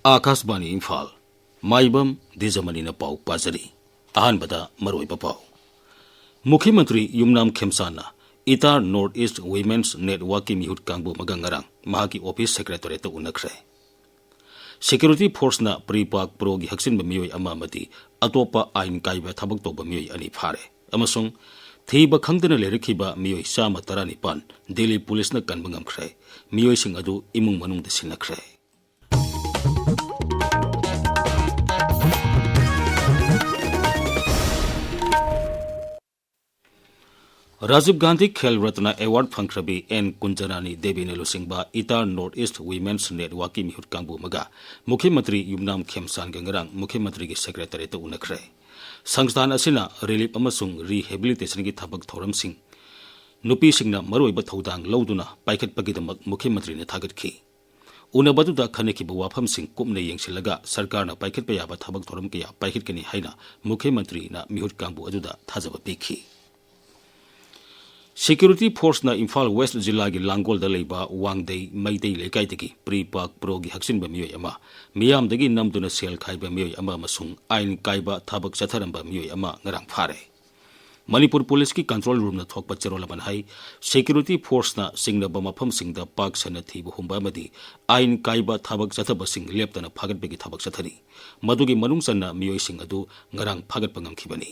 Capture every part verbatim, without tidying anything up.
ꯑꯥꯀꯥꯁꯕꯥꯅꯤ ꯏꯝꯐꯥꯜ꯫ ꯃꯥꯏꯕꯝ ꯗꯤꯖꯃꯅꯤꯅ ꯄꯥꯎ ꯄꯥꯖꯔꯤ꯫ ꯑꯍꯥꯟꯕꯗ ꯃꯔꯨꯑꯣꯏꯕ ꯄꯥꯎ꯫ ꯃꯨꯈ꯭ꯌ ꯃꯟꯇ꯭ꯔꯤ ꯌꯨꯝꯅꯥꯝ ꯈꯦꯝꯆꯥꯟꯅ ꯏꯇꯥꯔ North East Women's Networkꯀꯤ ꯃꯤꯍꯨꯠ ꯀꯥꯡꯕꯨ ꯑꯃꯒ ꯉꯔꯥꯡ ꯃꯍꯥꯛꯀꯤ ꯑꯣꯐꯤꯁ ꯁꯦꯀ꯭ꯔꯦꯇꯔꯤꯌꯦꯠꯇ ꯎꯅꯈ꯭ꯔꯦ꯫ ꯁꯦꯀ꯭ꯌꯨꯔꯤꯇꯤ ꯐꯣꯔꯁꯅ ꯄ꯭ꯔꯤ ꯄꯥꯛ ꯄ꯭ꯔꯣꯒꯤ ꯍꯛꯆꯤꯟꯕ ꯃꯤꯑꯣꯏ ꯑꯃ ꯑꯃꯗꯤ ꯑꯇꯣꯞꯄ ꯑꯥꯏꯟ ꯀꯥꯏꯕ ꯊꯕꯛ ꯇꯧꯕ ꯃꯤꯑꯣꯏ ꯑꯅꯤ ꯐꯥꯔꯦ ꯑꯃꯁꯨꯡ ꯊꯤꯕ ꯈꯪꯗꯅ ꯂꯩꯔꯛꯈꯤꯕ ꯃꯤꯑꯣꯏ ꯆꯥꯝꯃ ꯇꯔꯥꯅꯤꯄꯥꯟ ꯗꯤꯜꯂꯤ ꯄꯨꯂꯤꯁꯅ ꯀꯟꯕ ꯉꯝꯈ꯭ꯔꯦ꯫ ꯃꯤꯑꯣꯏꯁꯤꯡ ꯑꯗꯨ ꯏꯃꯨꯡ ꯃꯅꯨꯡꯗ ꯁꯤꯟꯅꯈ꯭ꯔꯦ꯫ ꯔꯥꯖꯤꯕ ꯒꯥꯟꯙꯤ ꯈꯦꯜ ꯔꯠꯅ ꯑꯦꯋꯥꯔꯗ ꯐꯪꯈ꯭ꯔꯕꯤ ꯑꯦꯟ ꯀꯨꯟꯖꯔꯥꯅꯤ ꯗꯦꯕꯤꯅ ꯂꯨꯆꯤꯡꯕ ꯏꯇꯥꯔ North East Women's Networkꯀꯤ ꯃꯤꯍꯨꯠ ꯀꯥꯡꯕꯨ ꯑꯃꯒ ꯃꯨꯈ꯭ꯌ ꯃꯟꯇ꯭ꯔꯤ ꯌꯨꯝꯅꯥꯝ ꯈꯦꯝꯆꯥꯟꯒ ꯉꯔꯥꯡ ꯃꯨꯈ꯭ꯌ ꯃꯟꯇ꯭ꯔꯤꯒꯤ ꯁꯦꯀ꯭ꯔꯦꯇꯔꯤꯌꯦꯠꯇ ꯎꯅꯈ꯭ꯔꯦ꯫ ꯁꯪꯁꯊꯥꯟ ꯑꯁꯤꯅ ꯔꯤꯂꯤꯐ ꯑꯃꯁꯨꯡ ꯔꯤꯍꯦꯕꯤꯂꯤꯇꯦꯁꯟꯒꯤ ꯊꯕꯛ ꯊꯧꯔꯝꯁꯤꯡ ꯅꯨꯄꯤꯁꯤꯡꯅ ꯃꯔꯨꯑꯣꯏꯕ ꯊꯧꯗꯥꯡ ꯂꯧꯗꯨꯅ ꯄꯥꯏꯈꯠꯄꯒꯤꯗꯃꯛ ꯃꯨꯈ꯭ꯌ ꯃꯟꯇ꯭ꯔꯤꯅ ꯊꯥꯒꯠꯈꯤ꯫ ꯎꯅꯕꯗꯨꯗ ꯈꯟꯅꯈꯤꯕ ꯋꯥꯐꯝꯁꯤꯡ ꯀꯨꯞꯅ ꯌꯦꯡꯁꯤꯜꯂꯒ ꯁꯔꯀꯥꯔꯅ ꯄꯥꯏꯈꯠꯄ ꯌꯥꯕ ꯊꯕꯛ ꯊꯧꯔꯝ ꯀꯌꯥ ꯄꯥꯏꯈꯠꯀꯅꯤ ꯍꯥꯏꯅ ꯃꯨꯈ꯭ꯌ ꯃꯟꯇ꯭ꯔꯤꯅ ꯃꯤꯍꯨꯠ ꯀꯥꯡꯕꯨ ꯑꯗꯨꯗ ꯊꯥꯖꯕ ꯄꯤꯈꯤ꯫ ꯁꯦꯀ꯭ꯌꯨꯔꯤꯇꯤ ꯐꯣꯔꯁꯅ ꯏꯝꯐꯥꯜ ꯋꯦꯁ꯭ꯠ ꯖꯤꯂꯥꯒꯤ ꯂꯥꯡꯒꯣꯜꯗ ꯂꯩꯕ ꯋꯥꯡꯗꯩ ꯃꯩꯇꯩ ꯂꯩꯀꯥꯏꯗꯒꯤ ꯄ꯭ꯔꯤ ꯄꯥꯛ ꯄ꯭ꯔꯣꯒꯤ ꯍꯛꯆꯤꯟꯕ ꯃꯤꯑꯣꯏ ꯑꯃ, ꯃꯤꯌꯥꯝꯗꯒꯤ ꯅꯝꯗꯨꯅ ꯁꯦꯜ ꯈꯥꯏꯕ ꯃꯤꯑꯣꯏ ꯑꯃ ꯑꯃꯁꯨꯡ ꯑꯥꯏꯟ ꯀꯥꯏꯕ ꯊꯕꯛ ꯆꯠꯊꯔꯝꯕ ꯃꯤꯑꯣꯏ ꯑꯃ ꯉꯔꯥꯡ ꯐꯥꯔꯦ꯫ ꯃꯅꯤꯄꯨꯔ ꯄꯨꯂꯤꯁꯀꯤ ꯀꯟꯇ꯭ꯔꯣꯜ ꯔꯨꯝꯅ ꯊꯣꯛꯄ ꯆꯦꯔꯣꯜ ꯑꯃꯅ ꯍꯥꯏ, ꯁꯦꯀ꯭ꯌꯨꯔꯤꯇꯤ ꯐꯣꯔꯁꯅ ꯆꯤꯡꯅꯕ ꯃꯐꯝꯁꯤꯡꯗ ꯄꯥꯛ ꯁꯟꯅ ꯊꯤꯕ ꯍꯨꯝꯕ ꯑꯃꯗꯤ ꯑꯥꯏꯟ ꯀꯥꯏꯕ ꯊꯕꯛ ꯆꯠꯊꯕꯁꯤꯡ ꯂꯦꯞꯇꯅ ꯐꯥꯒꯠꯄꯒꯤ ꯊꯕꯛ ꯆꯠꯊꯔꯤ꯫ ꯃꯗꯨꯒꯤ ꯃꯅꯨꯡ ꯆꯟꯅ ꯃꯤꯑꯣꯏꯁꯤꯡ ꯑꯗꯨ ꯉꯔꯥꯡ ꯐꯥꯒꯠꯄ ꯉꯝꯈꯤꯕꯅꯤ꯫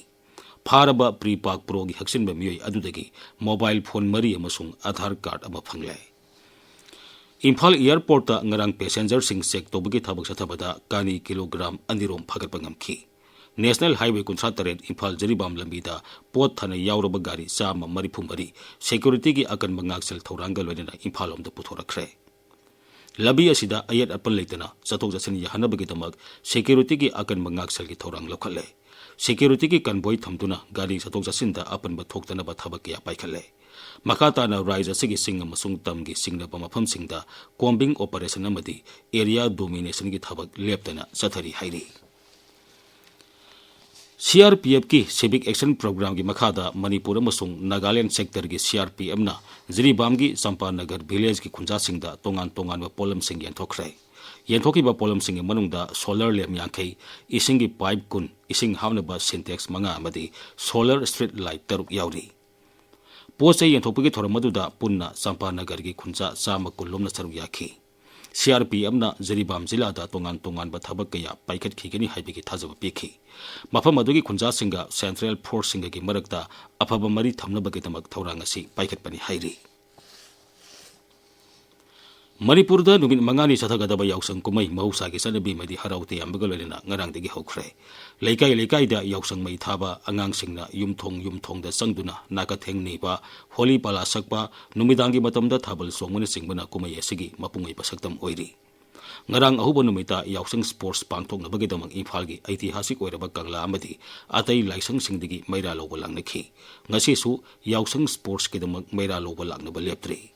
ꯐꯥꯔꯕ ꯄ꯭ꯔꯤ ꯄꯥꯛ ꯄ꯭ꯔꯣꯒꯤ ꯍꯛꯆꯤꯟꯕ ꯃꯤꯑꯣꯏ ꯑꯗꯨꯗꯒꯤ ꯃꯣꯕꯥꯏꯜ ꯐꯣꯟ ꯃꯔꯤ ꯑꯃꯁꯨꯡ ꯑꯥꯙꯥꯔ ꯀꯥꯔꯗ ꯑꯃ ꯐꯪꯂꯦ꯫ ꯏꯝꯐꯥꯜ ꯑꯦꯌꯔꯄꯣꯔꯠꯇ ꯉꯔꯥꯡ ꯄꯦꯁꯦꯟꯖꯔꯁꯤꯡ ꯆꯦꯛ ꯇꯧꯕꯒꯤ ꯊꯕꯛ ꯆꯠꯊꯕꯗ ꯀꯥꯅꯤ ꯀꯤꯂꯣꯒ꯭ꯔꯥꯝ ꯑꯅꯤꯔꯣꯝ ꯐꯥꯒꯠꯄ ꯉꯝꯈꯤ꯫ ꯅꯦꯁꯅꯦꯜ ꯍꯥꯏꯋꯦ ꯀꯨꯟꯊ꯭ꯔꯥ ꯇꯔꯦꯠ ꯏꯝꯐꯥꯜ ꯖꯤꯔꯤꯕꯥꯝ ꯂꯝꯕꯤꯗ ꯄꯣꯠ ꯊꯥꯅ ꯌꯥꯎꯔꯕ ꯒꯥꯔꯤ ꯆꯥꯝꯃ ꯃꯔꯤꯐꯨ ꯃꯔꯤ ꯁꯦꯀ꯭ꯌꯨꯔꯤꯇꯤꯒꯤ ꯑꯀꯟꯕ ꯉꯥꯛꯁꯦꯜ ꯊꯧꯔꯥꯡꯒ ꯂꯣꯏꯅꯅ ꯏꯝꯐꯥꯜ ꯂꯣꯝꯗ ꯄꯨꯊꯣꯔꯛꯈ꯭ꯔꯦ꯫ ꯂꯝꯕꯤ ꯑꯁꯤꯗ ꯑꯌꯦꯠ ꯑꯄꯟ ꯂꯩꯇꯅ ꯆꯠꯊꯣꯛ ꯆꯠꯁꯤꯟ ꯌꯥꯍꯟꯅꯕꯒꯤꯗꯃꯛ ꯁꯦꯀ꯭ꯌꯨꯔꯤꯇꯤꯒꯤ ꯑꯀꯟꯕ ꯉꯥꯛꯁꯦꯜꯒꯤ ꯊꯧꯔꯥꯡ ꯂꯧꯈꯠꯂꯦ꯫ ꯁꯦꯀ꯭ꯌꯨꯔꯤꯇꯤꯒꯤ ꯀꯟꯚꯣꯏ ꯊꯝꯗꯨꯅ ꯒꯥꯔꯤ ꯆꯠꯊꯣꯛ ꯆꯠꯁꯤꯟꯗ ꯑꯄꯟꯕ ꯊꯣꯛꯇꯅꯕ ꯊꯕꯛ ꯀꯌꯥ ꯄꯥꯏꯈꯠꯂꯦ꯫ ꯃꯈꯥ ꯇꯥꯅ ꯔꯥꯏꯖ ꯑꯁꯤꯒꯤ ꯆꯤꯡ ꯑꯃꯁꯨꯡ ꯇꯝꯒꯤ ꯆꯤꯡꯅꯕ ꯃꯐꯝꯁꯤꯡꯗ ꯀꯣꯝꯕꯤꯡ ꯑꯣꯄꯔꯦꯁꯟ ꯑꯃꯗꯤ ꯑꯦꯔꯤꯌꯥ ꯗꯣꯃꯤꯅꯦꯁꯟꯒꯤ ꯊꯕꯛ ꯂꯦꯞꯇꯅ ꯆꯠꯊꯔꯤ ꯍꯥꯏꯔꯤ꯫ ꯁꯤꯑꯥꯔꯄꯤꯑꯦꯐꯀꯤ ꯁꯤꯚꯤꯛ ꯑꯦꯛꯁꯟ ꯄ꯭ꯔꯣꯒ꯭ꯔꯥꯝꯒꯤ ꯃꯈꯥꯗ ꯃꯅꯤꯄꯨꯔ ꯑꯃꯁꯨꯡ ꯅꯥꯒꯥꯂꯦꯟ ꯁꯦꯛꯇꯔꯒꯤ ꯁꯤꯑꯥꯔꯄꯤꯑꯦꯐꯅ ꯖꯤꯔꯤꯕꯥꯝꯒꯤ ꯆꯝꯄꯥꯅꯒꯔ ꯚꯤꯂꯦꯖꯀꯤ ꯈꯨꯟꯖꯥꯁꯤꯡꯗ ꯇꯣꯉꯥꯟ ꯇꯣꯉꯥꯟꯕ ꯄꯣꯠꯂꯝꯁꯤꯡ ꯌꯦꯟꯊꯣꯛꯈ꯭ꯔꯦ꯫ ꯌꯦꯟꯊꯣꯛꯈꯤꯕ ꯄꯣꯠꯂꯝꯁꯤꯡꯒꯤ ꯃꯅꯨꯡꯗ solar lamp ꯌꯥꯡꯈꯩ, ꯏꯁꯤꯡꯒꯤ pipe ꯀꯨꯟ, ꯏꯁꯤꯡ ꯍꯥꯞꯅꯕ Sintex ꯃꯉꯥ ꯑꯃꯗꯤ solar street light ꯇꯔꯨꯛ ꯌꯥꯎꯔꯤ꯫ ꯄꯣꯠ ꯆꯩ ꯌꯦꯟꯊꯣꯛꯄꯒꯤ ꯊꯧꯔꯝ ꯑꯗꯨꯗ ꯄꯨꯟꯅ ꯆꯝꯄꯥꯅꯒꯔꯒꯤ ꯈꯨꯟꯖꯥ ꯆꯥꯝꯃ ꯀꯨꯟ ꯂꯣꯝꯅ ꯁꯔꯨꯛ ꯌꯥꯈꯤ꯫ ꯁꯤ ꯑꯥꯔ ꯄꯤ ꯑꯦꯐꯅ ꯖꯤꯔꯤꯕꯥꯝ ꯖꯤꯂꯥꯗ ꯇꯣꯉꯥꯟ ꯇꯣꯉꯥꯟꯕ ꯊꯕꯛ ꯀꯌꯥ ꯄꯥꯏꯈꯠꯈꯤꯒꯅꯤ ꯍꯥꯏꯕꯒꯤ ꯊꯥꯖꯕ ꯄꯤꯈꯤ꯫ ꯃꯐꯝ ꯑꯗꯨꯒꯤ ꯈꯨꯟꯖꯥꯁꯤꯡꯒ central forceꯁꯤꯡꯒꯒꯤ ꯃꯔꯛꯇ ꯑꯐꯕ ꯃꯔꯤ ꯊꯝꯅꯕꯒꯤꯗꯃꯛ ꯊꯧꯔꯥꯡ ꯑꯁꯤ ꯄꯥꯏꯈꯠꯄꯅꯤ ꯍꯥꯏꯔꯤ꯫ ꯃꯅꯤꯄꯨꯔꯗ ꯅꯨꯃꯤꯠ ꯃꯉꯥꯅꯤ ꯆꯠꯊꯒꯗꯕ ꯌꯥꯎꯁꯪ ꯀꯨꯝꯍꯩ ꯃꯍꯧꯁꯥꯒꯤ ꯆꯠꯅꯕꯤ ꯑꯃꯗꯤ ꯍꯔꯥꯎ ꯇꯌꯥꯝꯕꯒ ꯂꯣꯏꯅꯅ ꯉꯔꯥꯡꯗꯒꯤ ꯍꯧꯈ꯭ꯔꯦ꯫ ꯂꯩꯀꯥꯏ ꯂꯩꯀꯥꯏꯗ ꯌꯥꯎꯁꯪ ꯃꯩ ꯊꯥꯕ, ꯑꯉꯥꯡꯁꯤꯡꯅ ꯌꯨꯝꯊꯣꯡ ꯌꯨꯝꯊꯣꯡꯗ ꯆꯪꯗꯨꯅ ꯅꯥꯀꯊꯦꯡ ꯅꯤꯕ, ꯍꯣꯂꯤ ꯄꯥꯂꯥ ꯁꯛꯄ, ꯅꯨꯃꯤꯗꯥꯡꯒꯤ ꯃꯇꯝꯗ ꯊꯥꯕꯜ ꯆꯣꯡꯕꯅꯆꯤꯡꯕꯅ ꯀꯨꯝꯍꯩ ꯑꯁꯤꯒꯤ ꯃꯄꯨꯡ ꯑꯣꯏꯕ ꯁꯛꯇꯝ ꯑꯣꯏꯔꯤ꯫ ꯉꯔꯥꯡ ꯑꯍꯧꯕ ꯅꯨꯃꯤꯠꯇ ꯌꯥꯎꯁꯪ sports ꯄꯥꯡꯊꯣꯛꯅꯕꯒꯤꯗꯃꯛ ꯏꯝꯐꯥꯜꯒꯤ ꯑꯩꯇꯤꯍꯥꯁꯤꯛ ꯑꯣꯏꯔꯕ ꯀꯪꯂꯥ ꯑꯃꯗꯤ ꯑꯇꯩ ꯂꯥꯏꯁꯪꯁꯤꯡꯗꯒꯤ ꯃꯩꯔꯥ ꯂꯧꯕ ꯂꯥꯛꯅꯈꯤ꯫ ꯉꯁꯤꯁꯨ ꯌꯥꯎꯁꯪ sportsꯀꯤꯗꯃꯛ ꯃꯩꯔꯥ ꯂꯧꯕ ꯂꯥꯛꯅꯕ ꯂꯦꯞꯇ꯭ꯔꯤ꯫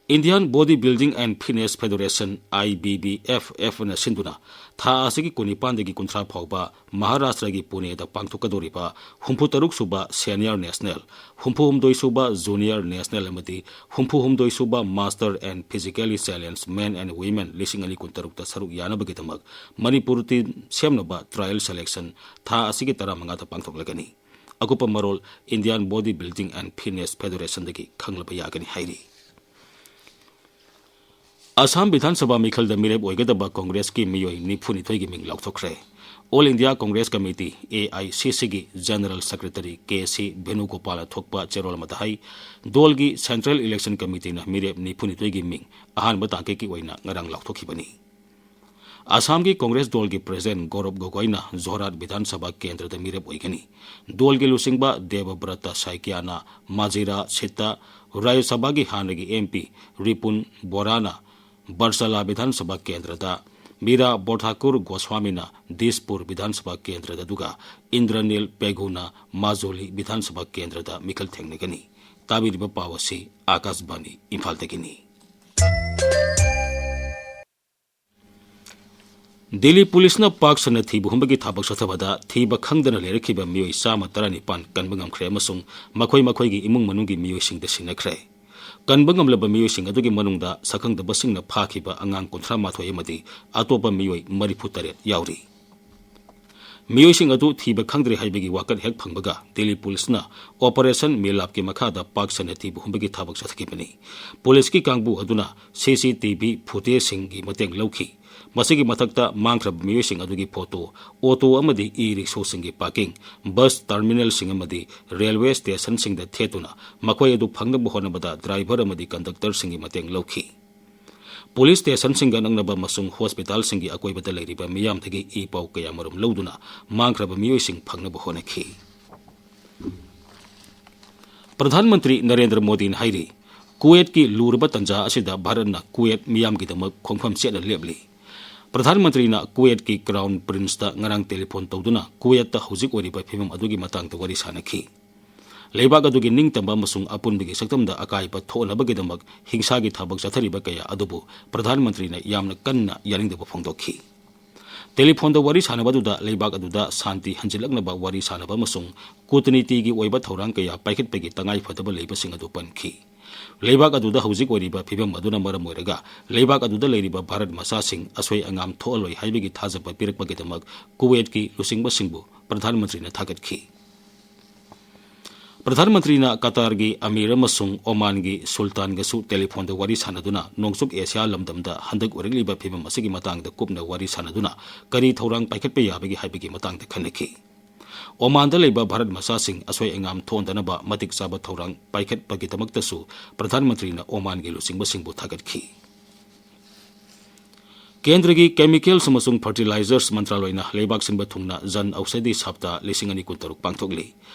Indian Body Building and Fitness Federation, I B B F F ꯅ ꯁꯤꯟꯗꯨꯅ ꯊꯥ ꯑꯁꯤꯒꯤ ꯀꯨꯟꯅꯤꯄꯥꯟꯗꯒꯤ ꯀꯨꯟꯊ꯭ꯔꯥ ꯐꯥꯎꯕ ꯃꯍꯥꯔꯥꯁꯇ꯭ꯔꯒꯤ ꯄꯨꯅꯦꯗ ꯄꯥꯡꯊꯣꯛꯀꯗꯧꯔꯤꯕ ꯍꯨꯝꯐꯨꯇꯔꯨꯛ ꯁꯨꯕ senior national, ꯍꯨꯝꯐꯨꯍꯨꯝꯗꯣꯏ ꯁꯨꯕ junior national ꯑꯃꯗꯤ ꯍꯨꯝꯐꯨꯍꯨꯝꯗꯣꯏ ꯁꯨꯕ Master and Physically Challenged Men and Women ꯂꯤꯁꯤꯡ ꯑꯅꯤ ꯀꯨꯟꯇꯔꯨꯛꯇ ꯁꯔꯨꯛ ꯌꯥꯅꯕꯒꯤꯗꯃꯛ ꯃꯅꯤꯄꯨꯔ team ꯁꯦꯝꯅꯕ trial selection ꯊꯥ ꯑꯁꯤꯒꯤ ꯇꯔꯥꯃꯉꯥꯗ ꯄꯥꯡꯊꯣꯛꯂꯒꯅꯤ꯫ ꯑꯀꯨꯞꯄ ꯃꯔꯣꯜ Indian Body Building and Fitness Federationꯗꯒꯤ ꯈꯪꯂꯕ ꯌꯥꯒꯅꯤ ꯍꯥꯏꯔꯤ꯫ ꯑꯁꯥꯝ ꯕꯤꯙꯥꯟ ꯁꯚꯥ ꯃꯤꯈꯜꯗ ꯃꯤꯔꯦꯞ ꯑꯣꯏꯒꯗꯕ ꯀꯣꯡꯒ꯭ꯔꯦꯁꯀꯤ ꯃꯤꯑꯣꯏ ꯅꯤꯐꯨꯅꯤꯊꯣꯏꯒꯤ ꯃꯤꯡ ꯂꯥꯎꯊꯣꯛꯈ꯭ꯔꯦ꯫ All India Congress Committee, A I C Cꯒꯤ General Secretary K C ꯚꯦꯅꯨꯒꯣꯄꯥꯜꯅ ꯊꯣꯛꯄ ꯆꯦꯔꯣꯜ ꯑꯃꯗ ꯍꯥꯏ, ꯗꯣꯜꯒꯤ Central Election Committeeꯅ ꯃꯤꯔꯦꯞ ꯅꯤꯐꯨꯅꯤꯊꯣꯏꯒꯤ ꯃꯤꯡ ꯑꯍꯥꯟꯕ ꯇꯥꯡꯀꯛꯀꯤ ꯑꯣꯏꯅ ꯉꯔꯥꯡ ꯂꯥꯎꯊꯣꯛꯈꯤꯕꯅꯤ꯫ ꯑꯁꯥꯝꯒꯤ ꯀꯣꯡꯒ꯭ꯔꯦꯁ ꯗꯣꯜꯒꯤ president ꯒꯧꯔꯕ ꯒꯣꯒꯣꯏꯅ ꯖꯣꯔꯍꯥꯠ ꯕꯤꯙꯥꯟ ꯁꯚꯥ ꯀꯦꯟꯗ꯭ꯔꯗ ꯃꯤꯔꯦꯞ ꯑꯣꯏꯒꯅꯤ꯫ ꯗꯣꯜꯒꯤ ꯂꯨꯆꯤꯡꯕ ꯗꯦꯕꯕ꯭ꯔꯇ ꯁꯥꯏꯀꯤꯌꯥꯅ ꯃꯥꯖꯤꯔꯥ seatꯇ, ꯔꯥꯖ꯭ꯌ ꯁꯚꯥꯒꯤ ꯍꯥꯟꯅꯒꯤ M P ꯔꯤꯄꯨꯟ ꯕꯣꯔꯥꯅ ꯕꯔꯁꯥꯂꯥ ꯕꯤꯙꯥꯟ ꯁꯚꯥ ꯀꯦꯟꯗ꯭ꯔꯗ, ꯃꯤꯔꯥ ꯕꯣꯔꯊꯥꯀꯨꯔ ꯒꯣꯁ꯭ꯋꯥꯃꯤꯅ ꯗꯤꯁꯄꯨꯔ ꯕꯤꯙꯥꯟ ꯁꯚꯥ ꯀꯦꯟꯗ꯭ꯔꯗ, ꯑꯗꯨꯒ ꯏꯟꯗ꯭ꯔꯅꯤꯜ ꯄꯦꯒꯨꯅ ꯃꯥꯖꯨꯂꯤ ꯕꯤꯙꯥꯟ ꯁꯚꯥ ꯀꯦꯟꯗ꯭ꯔꯗ ꯃꯤꯈꯜ ꯊꯦꯡꯅꯒꯅꯤ꯫ ꯇꯥꯕꯤꯔꯤꯕ ꯄꯥꯎ ꯑꯁꯤ ꯑꯥꯀꯥꯁꯕꯥꯅꯤ ꯏꯝꯐꯥꯜꯗꯒꯤꯅꯤ꯫ ꯗꯤꯜꯂꯤ ꯄꯨꯂꯤꯁꯅ ꯄꯥꯛ ꯁꯟꯅ ꯊꯤꯕ ꯍꯨꯝꯕꯒꯤ ꯊꯕꯛ ꯆꯠꯊꯕꯗ ꯊꯤꯕ ꯈꯪꯗꯅ ꯂꯩꯔꯛꯈꯤꯕ ꯃꯤꯑꯣꯏ ꯆꯥꯝꯃ ꯇꯔꯥꯅꯤꯄꯥꯟ ꯀꯟꯕ ꯉꯝꯈ꯭ꯔꯦ ꯑꯃꯁꯨꯡ ꯃꯈꯣꯏ ꯃꯈꯣꯏꯒꯤ ꯏꯃꯨꯡ ꯃꯅꯨꯡꯒꯤ ꯃꯤꯑꯣꯏꯁꯤꯡꯗ ꯁꯤꯟꯅꯈ꯭ꯔꯦ꯫ ꯀꯟꯕ ꯉꯝꯂꯕ ꯃꯤꯑꯣꯏꯁꯤꯡ ꯑꯗꯨꯒꯤ ꯃꯅꯨꯡꯗ ꯁꯛꯈꯪꯗꯕꯁꯤꯡꯅ ꯐꯥꯈꯤꯕ ꯑꯉꯥꯡ ꯀꯨꯟꯊ꯭ꯔꯥ ꯃꯥꯊꯣꯏ ꯑꯃꯗꯤ ꯑꯇꯣꯞꯄ ꯃꯤꯑꯣꯏ ꯃꯔꯤꯐꯨ ꯇꯔꯦꯠ ꯌꯥꯎꯔꯤ꯫ ꯃꯤꯑꯣꯏꯁꯤꯡ ꯑꯗꯨ ꯊꯤꯕ ꯈꯪꯗ꯭ꯔꯦ ꯍꯥꯏꯕꯒꯤ ꯋꯥꯀꯠ ꯍꯦꯛ ꯐꯪꯕꯒ ꯗꯤꯜꯂꯤ ꯄꯨꯂꯤꯁꯅ ꯑꯣꯄꯔꯦꯁꯟ ꯃꯤꯂꯥꯞꯀꯤ ꯃꯈꯥꯗ ꯄꯥꯛ ꯁꯟꯅ ꯊꯤꯕ ꯍꯨꯝꯕꯒꯤ ꯊꯕꯛ ꯆꯠꯊꯈꯤꯕꯅꯤ꯫ ꯄꯨꯂꯤꯁꯀꯤ ꯀꯥꯡꯕꯨ ꯑꯗꯨꯅ ꯁꯤ ꯁꯤ ꯇꯤ ꯚꯤ ꯐꯨꯇꯦꯖꯁꯤꯡꯒꯤ ꯃꯇꯦꯡ ꯂꯧꯈꯤ꯫ ꯃꯁꯤꯒꯤ ꯃꯊꯛꯇ ꯃꯥꯡꯈ꯭ꯔꯕ ꯃꯤꯑꯣꯏꯁꯤꯡ ꯑꯗꯨꯒꯤ ꯐꯣꯇꯣ, ꯑꯣꯇꯣ ꯑꯃꯗꯤ ꯏ ꯔꯤꯛꯁꯣꯁꯤꯡꯒꯤ ꯄꯥꯔꯀꯤꯡ, ꯕꯁ ꯇꯔꯃꯤꯅꯦꯜꯁꯤꯡ ꯑꯃꯗꯤ ꯔꯦꯜꯋꯦ ꯁ꯭ꯇꯦꯁꯟꯁꯤꯡꯗ ꯊꯦꯠꯇꯨꯅ ꯃꯈꯣꯏ ꯑꯗꯨ ꯐꯪꯅꯕ ꯍꯣꯠꯅꯕꯗ ꯗ꯭ꯔꯥꯏꯚꯔ ꯑꯃꯗꯤ ꯀꯟꯗꯛꯇꯔꯁꯤꯡꯒꯤ ꯃꯇꯦꯡ ꯂꯧꯈꯤ꯫ ꯄꯨꯂꯤꯁ ꯁ꯭ꯇꯦꯁꯟꯁꯤꯡꯒ ꯅꯛꯅꯕ ꯑꯃꯁꯨꯡ ꯍꯣꯁꯄꯤꯇꯥꯜꯁꯤꯡꯒꯤ ꯑꯀꯣꯏꯕꯗ ꯂꯩꯔꯤꯕ ꯃꯤꯌꯥꯝꯗꯒꯤ ꯏ ꯄꯥꯎ ꯀꯌꯥꯃꯔꯨꯝ ꯂꯧꯗꯨꯅ ꯃꯥꯡꯈ꯭ꯔꯕ ꯃꯤꯑꯣꯏꯁꯤꯡ ꯐꯪꯅꯕ ꯍꯣꯠꯅꯈꯤ꯫ ꯄ꯭ꯔꯙꯥꯟ ꯃꯟꯇ꯭ꯔꯤ ꯅꯔꯦꯟꯗ꯭ꯔ ꯃꯣꯗꯤꯅ ꯍꯥꯏꯔꯤ, ꯀꯨꯋꯦꯠꯀꯤ ꯂꯨꯔꯕ ꯇꯥꯟꯖꯥ ꯑꯁꯤꯗ ꯚꯥꯔꯠꯅ ꯀꯨꯋꯦꯠ ꯃꯤꯌꯥꯝꯒꯤꯗꯃꯛ ꯈꯣꯡꯐꯝ ꯆꯦꯠꯅ ꯂꯦꯞꯂꯤ꯫ ꯄ꯭ꯔꯙꯥꯟ ꯃꯟꯇ꯭ꯔꯤꯅ ꯀꯨꯋꯦꯠꯀꯤ ꯀ꯭ꯔꯥꯎꯟ ꯄ꯭ꯔꯤꯟꯁꯇ ꯉꯔꯥꯡ ꯇꯦꯂꯤꯐꯣꯟ ꯇꯧꯗꯨꯅ ꯀꯨꯋꯦꯠꯇ ꯍꯧꯖꯤꯛ ꯑꯣꯏꯔꯤꯕ ꯐꯤꯕꯝ ꯑꯗꯨꯒꯤ ꯃꯇꯥꯡꯗ ꯋꯥꯔꯤ ꯁꯥꯅꯈꯤ꯫ ꯂꯩꯕꯥꯛ ꯑꯗꯨꯒꯤ ꯅꯤꯡꯇꯝꯕ ꯑꯃꯁꯨꯡ ꯑꯄꯨꯟꯕꯒꯤ ꯁꯛꯇꯝꯗ ꯑꯀꯥꯏꯕ ꯊꯣꯛꯍꯟꯅꯕꯒꯤꯗꯃꯛ ꯍꯤꯡꯁꯥꯒꯤ ꯊꯕꯛ ꯆꯠꯊꯔꯤꯕ ꯀꯌꯥ ꯑꯗꯨꯕꯨ ꯄ꯭ꯔꯙꯥꯟ ꯃꯟꯇ꯭ꯔꯤꯅ ꯌꯥꯝꯅ ꯀꯟꯅ ꯌꯥꯅꯤꯡꯗꯕ ꯐꯣꯡꯗꯣꯛꯈꯤ꯫ ꯇꯦꯂꯤꯐꯣꯟꯗ ꯋꯥꯔꯤ ꯁꯥꯟꯅꯕ ꯑꯗꯨꯗ ꯂꯩꯕꯥꯛ ꯑꯗꯨꯗ ꯁꯥꯟꯇꯤ ꯍꯟꯖꯤꯜꯂꯛꯅꯕ ꯋꯥꯔꯤ ꯁꯥꯟꯅꯕ ꯑꯃꯁꯨꯡ ꯀꯨꯇꯅꯤꯇꯤꯒꯤ ꯑꯣꯏꯕ ꯊꯧꯔꯥꯡ ꯀꯌꯥ ꯄꯥꯏꯈꯠꯄꯒꯤ ꯇꯉꯥꯏꯐꯗꯕ ꯂꯩꯕꯁꯤꯡ ꯑꯗꯨ ꯄꯟꯈꯤ꯫ ꯂꯩꯕꯥꯛ ꯑꯗꯨꯗ ꯍꯧꯖꯤꯛ ꯑꯣꯏꯔꯤꯕ ꯐꯤꯕꯝ ꯑꯗꯨꯅ ꯃꯔꯝ ꯑꯣꯏꯔꯒ ꯂꯩꯕꯥꯛ ꯑꯗꯨꯗ ꯂꯩꯔꯤꯕ ꯚꯥꯔꯠ ꯃꯆꯥꯁꯤꯡ ꯑꯁꯣꯏ ꯑꯉꯥꯝ ꯊꯣꯛꯍꯜꯂꯣꯏ ꯍꯥꯏꯕꯒꯤ ꯊꯥꯖꯕ ꯄꯤꯔꯛꯄꯒꯤꯗꯃꯛ ꯀꯨꯋꯦꯠꯀꯤ ꯂꯨꯆꯤꯡꯕꯁꯤꯡꯕꯨ ꯄ꯭ꯔꯙꯥꯟ ꯃꯟꯇ꯭ꯔꯤꯅ ꯊꯥꯒꯠꯈꯤ꯫ ꯄ꯭ꯔꯙꯥꯟ ꯃꯟꯇ꯭ꯔꯤꯅ ꯀꯇꯥꯔꯒꯤ ꯑꯃꯤꯔ ꯑꯃꯁꯨꯡ ꯑꯣꯃꯥꯟꯒꯤ ꯁꯨꯜꯇꯥꯟꯒꯁꯨ ꯇꯦꯂꯤꯐꯣꯟꯗ ꯋꯥꯔꯤ ꯁꯥꯟꯅꯗꯨꯅ ꯅꯣꯡꯆꯨꯞ ꯑꯦꯁꯤꯌꯥ ꯂꯝꯗꯝꯗ ꯍꯟꯗꯛ ꯑꯣꯏꯔꯛꯂꯤꯕ ꯐꯤꯕꯝ ꯑꯁꯤꯒꯤ ꯃꯇꯥꯡꯗ ꯀꯨꯞꯅ ꯋꯥꯔꯤ ꯁꯥꯟꯅꯗꯨꯅ ꯀꯔꯤ ꯊꯧꯔꯥꯡ ꯄꯥꯏꯈꯠꯄ ꯌꯥꯕꯒꯦ ꯍꯥꯏꯕꯒꯤ ꯃꯇꯥꯡꯗ ꯈꯟꯅꯈꯤ꯫ ꯑꯣꯃꯥꯟꯗ ꯂꯩꯕ ꯚꯥꯔꯠ ꯃꯆꯥꯁꯤꯡ ꯑꯁꯣꯏ ꯑꯉꯥꯝ ꯊꯣꯛꯍꯟꯗꯅꯕ ꯃꯇꯤꯛ ꯆꯥꯕ ꯊꯧꯔꯥꯡ ꯄꯥꯏꯈꯠꯄꯒꯤꯗꯃꯛꯇꯁꯨ ꯄ꯭ꯔꯙꯥꯟ ꯃꯟꯇ꯭ꯔꯤꯅ ꯑꯣꯃꯥꯟꯒꯤ ꯂꯨꯆꯤꯡꯕꯁꯤꯡꯕꯨ ꯊꯥꯒꯠꯈꯤ꯫ ꯀꯦꯟꯗ꯭ꯔꯒꯤ ꯀꯦꯃꯤꯀꯦꯜꯁ ꯑꯃꯁꯨꯡ ꯐꯔꯇꯤꯂꯥꯏꯖꯔꯁ ꯃꯟꯇ꯭ꯔꯥꯂꯣꯏꯅ ꯂꯩꯕꯥꯛ ꯁꯤꯟꯕ ꯊꯨꯡꯅ ꯖꯟ ꯑꯧꯁꯥꯙꯤ ꯁꯥꯞꯇꯥ ꯂꯤꯁꯤꯡ ꯑꯅꯤ ꯀꯨꯟꯇꯔꯨꯛ ꯄꯥꯡꯊꯣꯛꯂꯤ꯫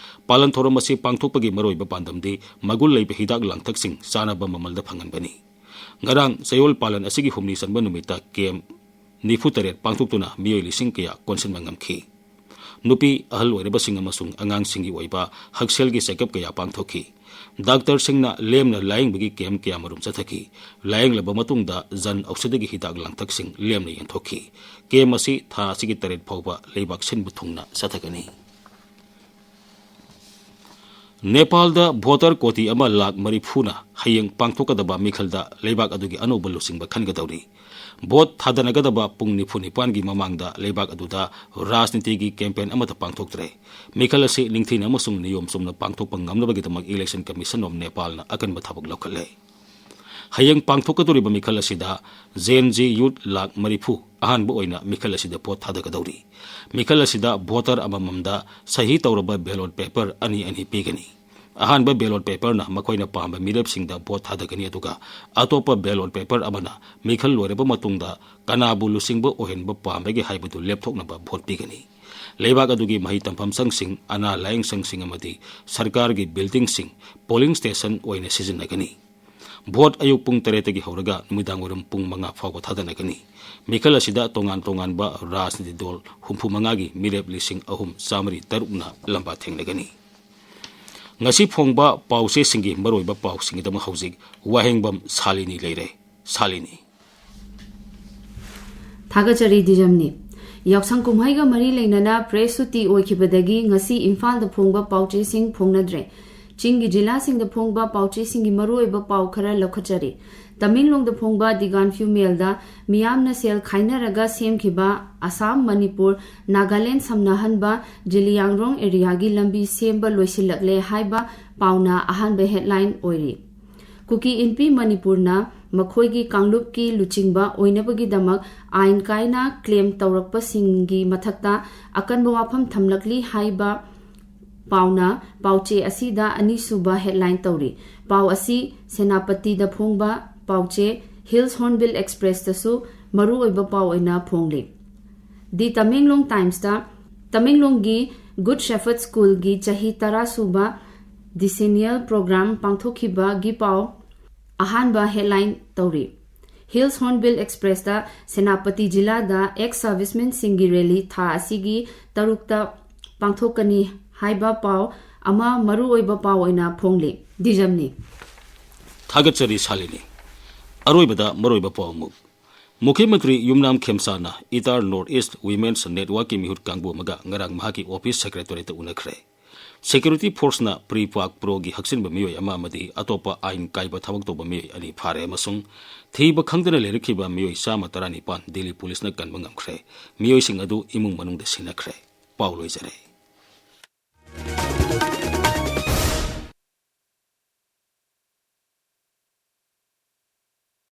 ꯄꯥꯂꯟ ꯊꯧꯔꯝ ꯑꯁꯤ ꯄꯥꯡꯊꯣꯛꯄꯒꯤ ꯃꯔꯨꯑꯣꯏꯕ ꯄꯥꯟꯗꯝꯗꯤ ꯃꯒꯨꯟ ꯂꯩꯕ ꯍꯤꯗꯥꯛ ꯂꯥꯡꯊꯛꯁꯤꯡ ꯆꯥꯅꯕ ꯃꯃꯜꯗ ꯐꯪꯍꯟꯕꯅꯤ꯫ ꯉꯔꯥꯡ ꯆꯌꯣꯜ ꯄꯥꯂꯟ ꯑꯁꯤꯒꯤ ꯍꯨꯝꯅꯤ ꯆꯟꯕ ꯅꯨꯃꯤꯠꯇ ꯀꯦꯝ ꯅꯤꯐꯨ ꯇꯔꯦꯠ ꯄꯥꯡꯊꯣꯛꯇꯨꯅ ꯃꯤꯑꯣꯏ ꯂꯤꯁꯤꯡ ꯀꯌꯥ ꯀꯣꯟꯁꯤꯟꯕ ꯉꯝꯈꯤ꯫ ꯅꯨꯄꯤ, ꯑꯍꯜ ꯑꯣꯏꯔꯕꯁꯤꯡ ꯑꯃꯁꯨꯡ ꯑꯉꯥꯡꯁꯤꯡꯒꯤ ꯑꯣꯏꯕ ꯍꯛꯁꯦꯜꯒꯤ ꯆꯦꯛꯑꯞ ꯀꯌꯥ ꯄꯥꯡꯊꯣꯛꯈꯤ꯫ ꯗꯥꯛꯇꯔꯁꯤꯡꯅ ꯂꯦꯝꯅ ꯂꯥꯌꯦꯡꯕꯒꯤ ꯀꯦꯝ ꯀꯌꯥꯃꯔꯨꯝ ꯆꯠꯊꯈꯤ꯫ ꯂꯥꯌꯦꯡꯂꯕ ꯃꯇꯨꯡꯗ ꯖꯟ ꯑꯧꯁꯥꯙꯤꯒꯤ ꯍꯤꯗꯥꯛ ꯂꯥꯡꯊꯛꯁꯤꯡ ꯂꯦꯝꯅ ꯌꯦꯟꯊꯣꯛꯈꯤ꯫ ꯀꯦꯝ ꯑꯁꯤ ꯊꯥ ꯑꯁꯤꯒꯤ ꯇꯔꯦꯠ ꯐꯥꯎꯕ ꯂꯩꯕꯥꯛ ꯁꯤꯟꯕ ꯊꯨꯡꯅ ꯆꯠꯊꯒꯅꯤ꯫ ꯅꯦꯄꯥꯜꯗ ꯚꯣꯇꯔ ꯀꯣꯇꯤ ꯑꯃ ꯂꯥꯈ ꯃꯔꯤꯐꯨꯅ ꯍꯌꯦꯡ ꯄꯥꯡꯊꯣꯛꯀꯗꯕ ꯃꯤꯈꯜꯗ ꯂꯩꯕꯥꯛ ꯑꯗꯨꯒꯤ ꯑꯅꯧꯕ ꯂꯨꯆꯤꯡꯕ ꯈꯟꯒꯗꯧꯔꯤ꯫ ꯚꯣꯠ ꯊꯥꯗꯅꯒꯗꯕ ꯄꯨꯡ ꯅꯤꯐꯨ ꯅꯤꯄꯥꯟꯒꯤ ꯃꯃꯥꯡꯗ ꯂꯩꯕꯥꯛ ꯑꯗꯨꯗ ꯔꯥꯖꯅꯤꯇꯤꯒꯤ ꯀꯦꯝꯄꯦꯟ ꯑꯃꯠꯇ ꯄꯥꯡꯊꯣꯛꯇ꯭ꯔꯦ꯫ ꯃꯤꯈꯜ ꯑꯁꯤ ꯅꯤꯡꯊꯤꯅ ꯑꯃꯁꯨꯡ ꯅꯤꯌꯣꯝ ꯆꯨꯝꯅ ꯄꯥꯡꯊꯣꯛꯄ ꯉꯝꯅꯕꯒꯤꯗꯃꯛ Election Commission of Nepalꯅ ꯑꯀꯟꯕ ꯊꯕꯛ ꯂꯧꯈꯠꯂꯦ꯫ ꯍꯌꯦꯡ ꯄꯥꯡꯊꯣꯛꯀꯗꯧꯔꯤꯕ ꯃꯤꯈꯜ ꯑꯁꯤꯗ Gen Z youth ꯂꯥꯈ ꯃꯔꯤꯐꯨ ꯑꯍꯥꯟꯕ ꯑꯣꯏꯅ ꯃꯤꯈꯜ ꯑꯁꯤꯗ ꯚꯣꯠ ꯊꯥꯗꯒꯗꯧꯔꯤ꯫ ꯃꯤꯈꯜ ꯑꯁꯤꯗ ꯚꯣꯇꯔ ꯑꯃꯃꯝꯗ ꯁꯍꯤ ꯇꯧꯔꯕ ballot paper ꯑꯅꯤ ꯑꯅꯤ ꯄꯤꯒꯅꯤ꯫ ꯑꯍꯥꯟꯕ ballot paperꯅ ꯃꯈꯣꯏꯅ ꯄꯥꯝꯕ ꯃꯤꯔꯦꯞꯁꯤꯡꯗ ꯚꯣꯠ ꯊꯥꯗꯒꯅꯤ, ꯑꯗꯨꯒ ꯑꯇꯣꯞꯄ ballot paper ꯑꯃꯅ ꯃꯤꯈꯜ ꯂꯣꯏꯔꯕ ꯃꯇꯨꯡꯗ ꯀꯅꯥꯕꯨ ꯂꯨꯆꯤꯡꯕ ꯑꯣꯏꯍꯟꯕ ꯄꯥꯝꯕꯒꯦ ꯍꯥꯏꯕꯗꯨ ꯂꯦꯞꯊꯣꯛꯅꯕ ꯚꯣꯠ ꯄꯤꯒꯅꯤ꯫ ꯂꯩꯕꯥꯛ ꯑꯗꯨꯒꯤ ꯃꯍꯩ ꯇꯝꯐꯝ ꯁꯪꯁꯤꯡ, ꯑꯅꯥ ꯂꯥꯌꯦꯡ ꯁꯪꯁꯤꯡ ꯑꯃꯗꯤ ꯁꯔꯀꯥꯔꯒꯤ buildingꯁꯤꯡ polling station ꯑꯣꯏꯅ ꯁꯤꯖꯤꯟꯅꯒꯅꯤ꯫ ꯚꯣꯠ ꯑꯌꯨꯛ ꯄꯨꯡ ꯇꯔꯦꯠꯇꯒꯤ ꯍꯧꯔꯒ ꯅꯨꯃꯤꯗꯥꯡꯋꯥꯏꯔꯝ ꯄꯨꯡ ꯃꯉꯥ ꯐꯥꯎꯕ ꯊꯥꯗꯅꯒꯅꯤ꯫ ꯃꯤꯈꯜ ꯑꯁꯤꯗ ꯇꯣꯉꯥꯟ ꯇꯣꯉꯥꯟꯕ ꯔꯥꯖꯅꯤꯇꯤ ꯗꯣꯜ ꯍꯨꯝꯐꯨ ꯃꯉꯥꯒꯤ ꯃꯤꯔꯦꯞ ꯂꯤꯁꯤꯡ ꯑꯍꯨꯝ ꯆꯥꯃꯔꯤ ꯇꯔꯨꯛꯅ ꯂꯝꯕꯥ ꯊꯦꯡꯅꯒꯅꯤ꯫ ꯉꯁꯤ ꯐꯣꯡꯕ ꯄꯥꯎꯆꯦꯁꯤꯡꯒꯤ ꯃꯔꯨꯑꯣꯏꯕ ꯄꯥꯎꯁꯤꯡꯒꯤꯗꯃꯛ ꯍꯧꯖꯤꯛ ꯋꯥꯍꯦꯡꯕꯝ ꯁꯥꯂꯤꯅꯤ ꯂꯩꯔꯦ꯫ ꯁꯥꯂꯤꯅꯤ꯫ ꯊꯥꯒꯠꯆꯔꯤ ꯗꯤꯖꯝꯅꯤ꯫ ꯌꯥꯎꯁꯪ ꯀꯨꯝꯍꯩꯒ ꯃꯔꯤ ꯂꯩꯅꯅ press ꯁꯨꯇꯤ ꯑꯣꯏꯈꯤꯕꯗꯒꯤ ꯉꯁꯤ ꯏꯝꯐꯥꯜꯗ ꯐꯣꯡꯕ ꯄꯥꯎꯆꯦꯁꯤꯡ ꯐꯣꯡꯅꯗ꯭ꯔꯦ꯫ ꯆꯤꯡꯒꯤ ꯖꯤꯂꯥꯁꯤꯡꯗ ꯐꯣꯡꯕ ꯄꯥꯎꯆꯦꯁꯤꯡꯒꯤ ꯃꯔꯨꯑꯣꯏꯕ ꯄꯥꯎ ꯈꯔ ꯂꯧꯈꯠꯆꯔꯤ꯫ ꯇꯃꯦꯡꯂꯣꯡꯗ ꯐꯣꯡꯕ The Gaanphiu Mailꯗ ꯃꯤꯌꯥꯝꯅ ꯁꯦꯜ ꯈꯥꯏꯅꯔꯒ ꯁꯦꯝꯈꯤꯕ ꯑꯁꯥꯝ, ꯃꯅꯤꯄꯨꯔ, ꯅꯥꯒꯥꯂꯦꯟ ꯁꯝꯅꯍꯟꯕ ꯖꯤꯂꯤꯌꯥꯡꯔꯣꯡ areaꯒꯤ ꯂꯝꯕꯤ ꯁꯦꯝꯕ ꯂꯣꯏꯁꯤꯜꯂꯛꯂꯦ ꯍꯥꯏꯕ ꯄꯥꯎꯅ ꯑꯍꯥꯟꯕ headline ꯑꯣꯏꯔꯤ꯫ ꯀꯨꯀꯤ ꯏꯟꯄꯤ ꯃꯅꯤꯄꯨꯔꯅ ꯃꯈꯣꯏꯒꯤ ꯀꯥꯡꯂꯨꯞꯀꯤ ꯂꯨꯆꯤꯡꯕ ꯑꯣꯏꯅꯕꯒꯤꯗꯃꯛ ꯑꯥꯏꯟ ꯀꯥꯏꯅ claim ꯇꯧꯔꯛꯄꯁꯤꯡꯒꯤ ꯃꯊꯛꯇ ꯑꯀꯟꯕ ꯋꯥꯐꯝ ꯊꯝꯂꯛꯂꯤ ꯍꯥꯏꯕ ꯄꯥꯎꯅ ꯄꯥꯎꯆꯦ ꯑꯁꯤꯗ ꯑꯅꯤꯁꯨꯕ headline ꯇꯧꯔꯤ꯫ ꯄꯥꯎ ꯑꯁꯤ ꯁꯦꯅꯥꯄꯇꯤꯗ ꯐꯣꯡꯕ ꯄꯥꯎꯆꯦ Hills Hornbill Expressꯇꯁꯨ ꯃꯔꯨꯑꯣꯏꯕ ꯄꯥꯎ ꯑꯣꯏꯅ ꯐꯣꯡꯂꯤ꯫ The Tamenglong Timesꯇ ꯇꯃꯦꯡꯂꯣꯡꯒꯤ Good Shepherd Schoolꯒꯤ ꯆꯍꯤ ꯇꯔꯥ ꯁꯨꯕ decennial program ꯄꯥꯡꯊꯣꯛꯈꯤꯕꯒꯤ ꯄꯥꯎ ꯑꯍꯥꯟꯕ headline ꯇꯧꯔꯤ꯫ Hills Hornbill Expressꯇ ꯁꯦꯅꯥꯄꯇꯤ ꯖꯤꯂꯥꯗ ex servicemenꯁꯤꯡꯒꯤ rally ꯊꯥ ꯑꯁꯤꯒꯤ ꯇꯔꯨꯛꯇ ꯄꯥꯡꯊꯣꯛꯀꯅꯤ ꯍꯥꯏꯕ ꯄꯥꯎ ꯑꯃ ꯃꯔꯨꯑꯣꯏꯕ ꯄꯥꯎ ꯑꯣꯏꯅ ꯐꯣꯡꯂꯤ꯫ ꯗꯤꯖꯝꯅꯤ꯫ ꯊꯥꯒꯠꯆꯔꯤ ꯁꯥꯂꯤꯅꯤ꯫ ꯑꯔꯣꯏꯕꯗ ꯃꯔꯨꯑꯣꯏꯕ ꯄꯥꯎ ꯑꯃꯨꯛ꯫ ꯃꯨꯈ꯭ꯌ ꯃꯟꯇ꯭ꯔꯤ ꯌꯨꯝꯅꯥꯝ ꯈꯦꯝꯆꯥꯟꯅ Itar North East Women's Networkꯀꯤ ꯃꯤꯍꯨꯠ ꯀꯥꯡꯕꯨ ꯑꯃꯒ ꯉꯔꯥꯡ ꯃꯍꯥꯛꯀꯤ office secretariatꯇ ꯎꯅꯈ꯭ꯔꯦ꯫ Security forceꯅ ꯄ꯭ꯔꯤꯄꯥꯛ ꯄ꯭ꯔꯣꯒꯤ ꯍꯛꯆꯤꯟꯕ ꯃꯤꯑꯣꯏ ꯑꯃ ꯑꯃꯗꯤ ꯑꯇꯣꯞꯄ ꯑꯥꯏꯟ ꯀꯥꯏꯕ ꯊꯕꯛ ꯇꯧꯕ ꯃꯤꯑꯣꯏ ꯑꯅꯤ ꯐꯥꯔꯦ ꯑꯃꯁꯨꯡ ꯊꯤꯕ ꯈꯪꯗꯅ ꯂꯩꯔꯛꯈꯤꯕ ꯃꯤꯑꯣꯏ ꯆꯥꯝꯃ ꯇꯔꯥꯅꯤꯄꯥꯟ ꯗꯤꯜꯂꯤ ꯄꯨꯂꯤꯁꯅ ꯀꯟꯕ ꯉꯝꯈ꯭ꯔꯦ꯫ ꯃꯤꯑꯣꯏꯁꯤꯡ ꯑꯗꯨ ꯏꯃꯨꯡ ꯃꯅꯨꯡꯗ ꯁꯤꯟꯅꯈ꯭ꯔꯦ꯫ ꯄꯥꯎ ꯂꯣꯏꯖꯔꯦ꯫